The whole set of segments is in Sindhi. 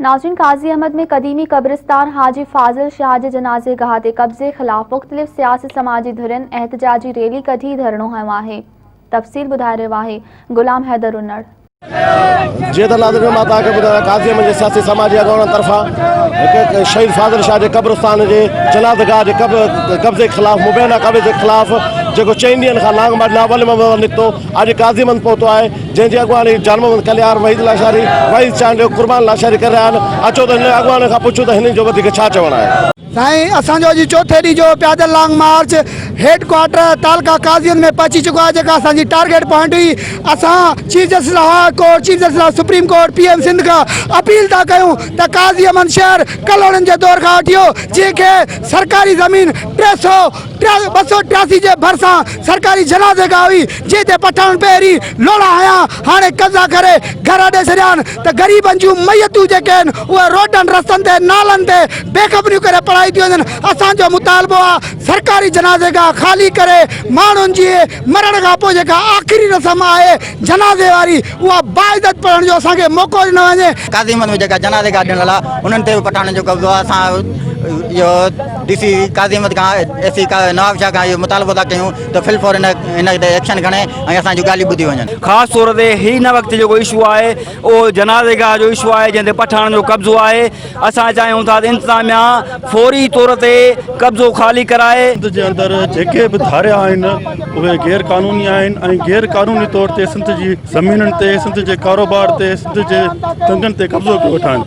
ناظرين قاضي احمد ۾ قديمي قبرستان حاجي فاضل شاهه جي جنازي گاهه تي قبضي خلاف مختلف سياسي سماجي ڌرين احتجاجي ريلي ڪڍي ڌرڻو هنيو آهي تفصيل ٻڌائي رهيو آهي غلام حيدر انڙ. جيئن ته ناظرين مان توهان کي ٻڌايان قاضي احمد جي سياسي سماجي اڳواڻن طرفان هڪ شهيد فاضل شاهه جي قبرستان جي جنازه گاهه جي قبضي خلاف مبينا قبضي خلاف جيڪو چئن ڏينهن کان لانگ مارچ ناول محمد نڪتو اڄ قاضي احمد پهتو آهي جنهن جي اڳواڻي جان محمد ڪليار، وحيد لاشاري، وحيد چانڊيو، قربان لاشاري ڪري رهيا آهن، اچو ته هنن اڳواڻن کان پڇون ته هنن جو وڌيڪ ڇا چوڻ آهي. سائين اسان جو اڄ چوٿين ڏينهن جو پيادل لانگ مارچ هيڊ ڪوارٽر تعلقه قاضين ۾ پهچي چڪو آهي جيڪا اسان جي ٽارگيٽ پوائنٽ هئي اسان chief justice high court chief justice of supreme court P M Sindh کان اپيل ٿا ڪيون ته قاضي احمد شهر ڪلهوڙن جي دور کان وٺي هو جنهن کي سرڪاري زمين 300 283 جي ڀرسان سرڪاري جنازي گاهه هئي، جنهن تي پٺاڻن پهرين لوڙها هنيا، هاڻي قبضا ڪري گهر اڏي ڇڏيا آهن ته غريبن جون ميتون جيڪي آهن اهي روڊن رستن تي نالن تي بي خبريون ڪري پڙهائي ٿيون وڃن، اسان جو مطالبو آهي سرڪاري جنازي گاهه خالي ڪري ماڻهن جي مرڻ کان پوء جيڪا آخري رسم آهي جنازي واري اها باعزت پڙهڻ جو اسان کي موقعو ڏنو وڃي. قاضي احمد ۾ جيڪا جنازي گاهه ڏنل آهي انهن تي به پٺاڻن جو قبضو آهي اسان اهو ڊي سي قاضي احمد کان اي سي نوابشاهه کان اهو مطالبو ٿا ڪيون ته فل فور هن تي ايڪشن کڻي ۽ اسان جون ڳالهيون ٻڌيون وڃن. خاص طور تي هي هن وقت جيڪو اشو آهي اهو جنازي گاهه جو اشو آهي جنهن تي پٺاڻن جو قبضو آهي اسان چاهيون ٿا ته انتظاميا فوري طور تي قبضو خالي ڪرائي. سنڌ جي اندر جيڪي به ڌاريا آهن اهي غير قانوني آهن ۽ غير قانوني طور تي سنڌ جي زمينن تي سنڌ جي ڪاروبار تي سنڌ جي ڌنڌن تي قبضو ڪيو ويٺا آهن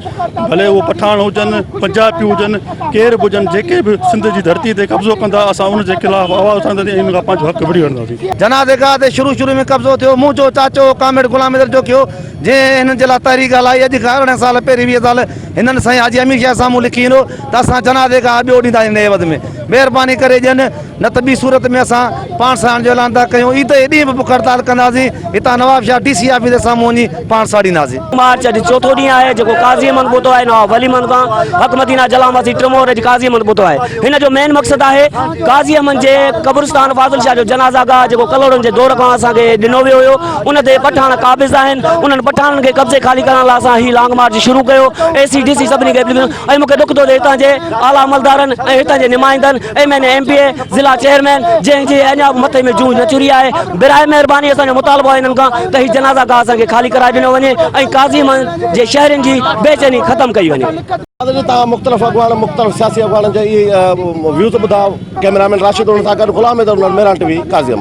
ڀلي اهو پٺاڻ هجن پنجابي هجن ڪير به هجن جيڪي به سنڌ جي ڌرتي تي قبضو ڪندا اسان ان جي خلاف آواز اٿارينداسين ۽ ان کان پنهنجو حق وڙهي وٺنداسين. جنازي گاهه تي شروع شروع ۾ قبضو ٿيو منهنجو چاچو ڪامريڊ غلام حيدر جوکيو جنهن هنن جي لاء تحريڪ هلائي اڄ کان 18 سال پهرين 20 سال هنن سائين حاجي امير شاهه سامهون لکي ايندو ته اسان جنازي گاهه ٻيو ڏينداسين هن عيوض ۾ مهرباني ڪري ڏين نه ته ٻي صورت ۾ اسان پاڻ ساڙڻ جو اعلان ٿا ڪيون عيد جي ڏينهن به بک هڙتال ڪنداسين هتان نوابشاهه ڊي سي آفيس جي سامهون وڃي پاڻ ساڙينداسين. مارچ اڄ چوٿون ڏينهن آهي جيڪو قاضي احمد پهتو آهي نواب ولي محمد کان حق مدينه جلان واسي ٽمور اڄ قاضي احمد پهتو آهي هن جو مين مقصد آهي قاضي احمد جي قبرستان فاضل شاهه جو جنازه گاهه جيڪو ڪلهوڙن جي دور کان اسان کي ڏنو ويو هيو ان تي پٺاڻ قابض آهن انهن پٺاڻن کي قبضي خالي ڪرڻ لاء اسان هي لانگ مارچ شروع ڪيو اي سي ڊي سي سڀني کي ۽ مون کي ڏک ٿو ٿئي هتان جي اعليٰ عملدارن ۽ هتان جي نمائندن M N A M P A ضلع چيئرمين جنهن جي اڃا به مٿي ۾ جون نه چري آهي براء مهرباني اسان جو مطالبو آهي انهن کان ته هي جنازه گاهه اسان کي خالي ڪرائي ڏنو وڃي ۽ قاضي احمد جي شهرين جي بيچيني ختم ڪئي وڃي. ناظرين توهان مختلف اڳواڻ مختلف سياسي اڳواڻن جا اهي ويوز ٻڌا ڪئميرا مين راشد انڙ سان گڏ غلام حيدر انڙ مهراڻ ٽي وي قاضي احمد.